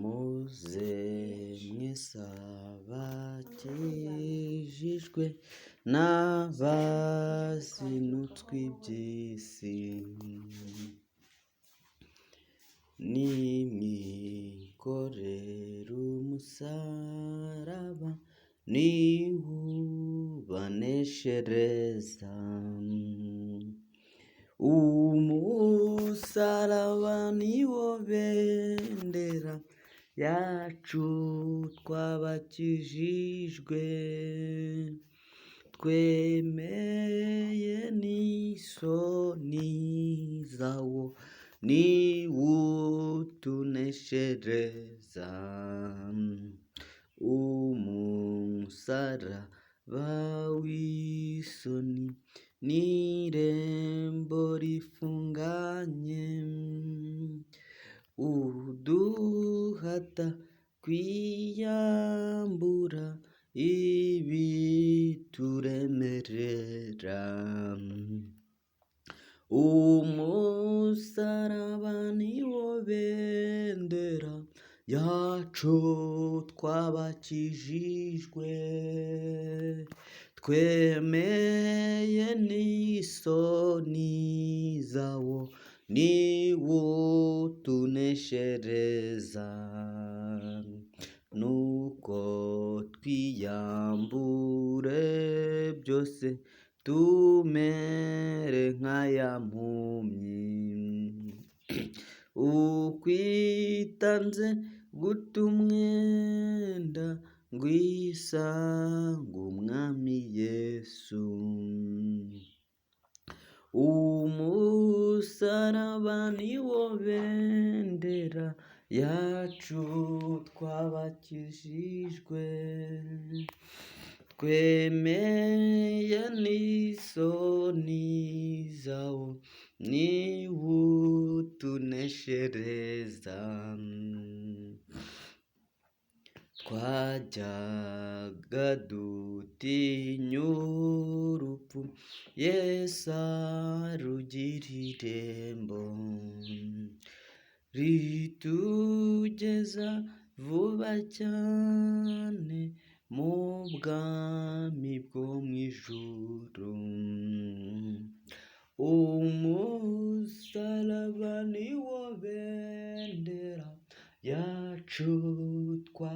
Muze mwese abakijijwe n'abazinutswe iby'isi, nimwikorere umusaraba niwubaneshereza. Umusaraba niwo bendera yacu twabakijijwe, twemeye n'isoni zawo niwutuneshereza. Umusaraba w'isoni n'irembo rifunganye, uduhata kwiyambura ibituremerera. Umusaraba niwo bendera yacu twabakijijwe, twemeye n'isoni zawo niwutuneshereza. Nuko twiyambure byose tumere nka ya mpumyi, ukwitanze guta umwenda ngo isange Umwami Yesu. Umusaraba niwo bendera yacu twabakijijwe, twemeye n'isoni zawo niwutuneshereza. Twajyaga dutinya urupfu, Yesu arugira irembo ritugeza vuba cyane mu bwami bwo mu ijuru. Umusaraba niwo bendera yacu twa.